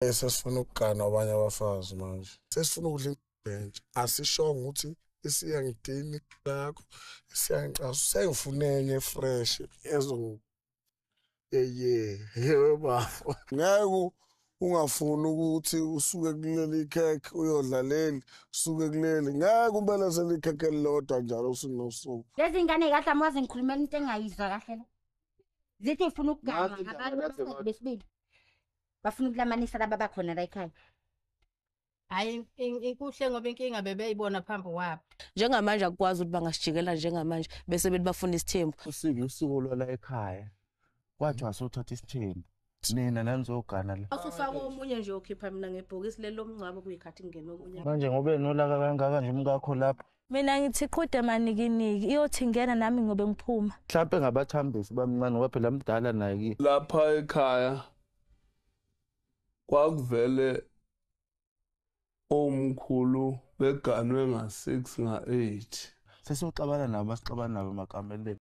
Sesifuna ukugana abanye abafazi manje. Sesifuna ukudla ibhentshi. Asishongo ukuthi isiyangidini yakho, isiyangicasa. Sengifuna enye fresh ezongi yeye yewe bafo. Ngeke ungafuni ukuthi usuke kuleli ikhekhe uyodla leli, usuke kuleli. Ngeke umbelesele ikhekhe elilodwa njalo usuku nosuku. Lezi ngane kahle amwazi ngikhulumela into engayizwa kahle la. Zithi ifuna ukuganwa ngabantu abafazi besibili. Bafuna ukulamanisa laba bakhona la ekhaya. Hayi ikuhle ngoba inkinga bebeyibona phambi kwabo. Njengamanje akukwazi ukuthi bangasijikela njengamanje bese bethi bafuna isithembu. Usiko usiko lwala ekhaya. Kwathiwa sothatha isithembu. Nina nanizogana la. Usufaka omunye nje okhipha mina ngebhokisi leli lomngcwabo kuyikhathi ngene okunye. Manje ngobe nolaka kangaka nje umkakho lapha. Mina ngithi qhude manikiniki iyothi ngena nami ngobe ngiphuma. Mhlampe ngabathambisi bamncane ngoba phela mdala naye. Lapha ekhaya kwakuvele omkhulu beganwe nga-6 nga-8. Sesiyoxabana nabo, masixabana nabo emakameleni.